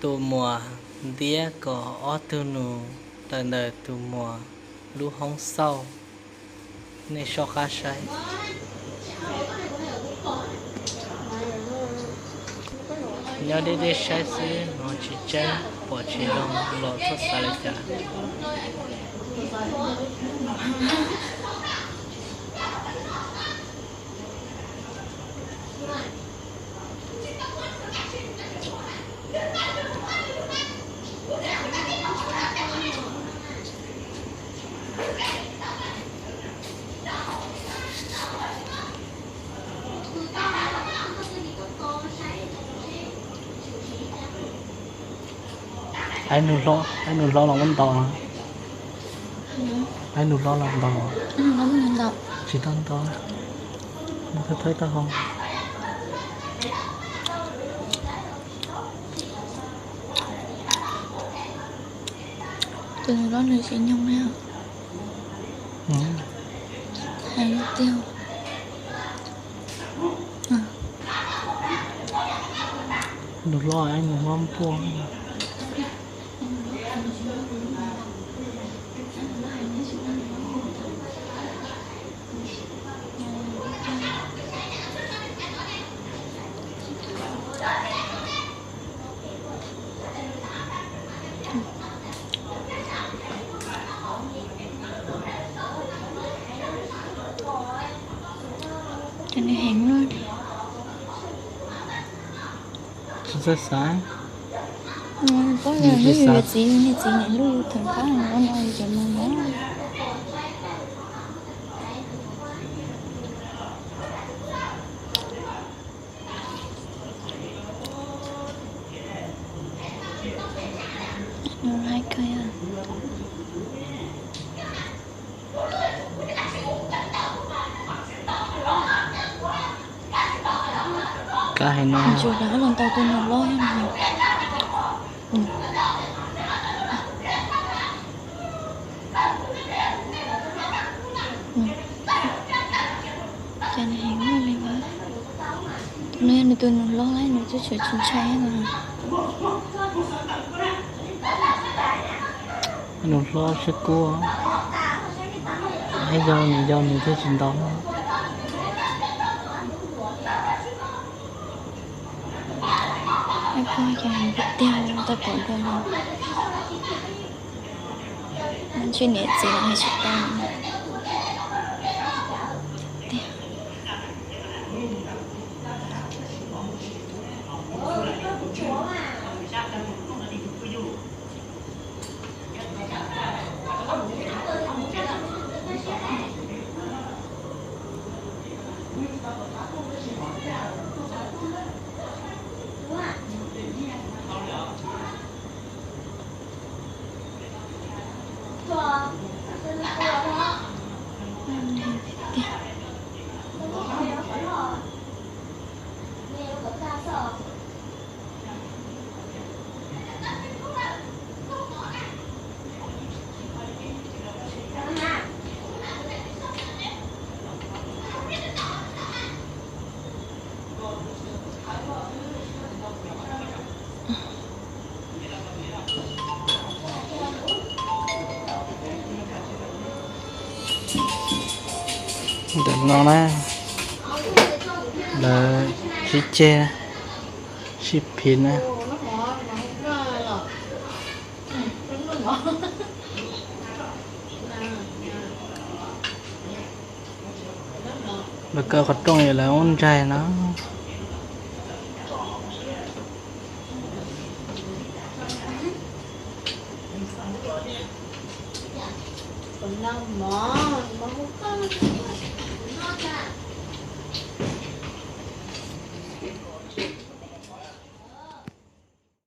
Tus muam ntiab kom ob tug nus tawm ntawm tus muam lub hoob xauj. Nej soj qab saib. Nyob deb deb saib xwb no tsis tseeb, pom tsis zoo los txhob xav li cas. Aib nus hlob, aib nus hlob los muab ntaus. Aib nus hlob los ntaus. Tsis tau ntaus, muab thawb thawb taub hau. Tus nus hlob nws tsis nyoog na. Hais tiag. Nus hlob, nus hlob npuaj. Cov niag heev luaj li. Tsis txawj xav. Paub yog hlub yus txiv, niag txiv niam hlub yus theem qab no no yus cov mus na. Nws laiv kawg yog. Kab heev no. Tsuas rov qab los ntaus tus nus hlob no. Cas nws heev ua luaj li. Nws yog nws tus nus hlob lawm, nws twb tseem tsis ntshai no. Nus hlob siab kub, yog nws yau nws thiaj tsis ntaus. Ab, koj cas heev tiag tiag, tau pom dua li. Ntshe niam txiv los hais tsis tau tiag. Ntawm no na, lawv sib ceg, sib phiv na. Lawv kaw qhov rooj, lawv muab ntsaig no.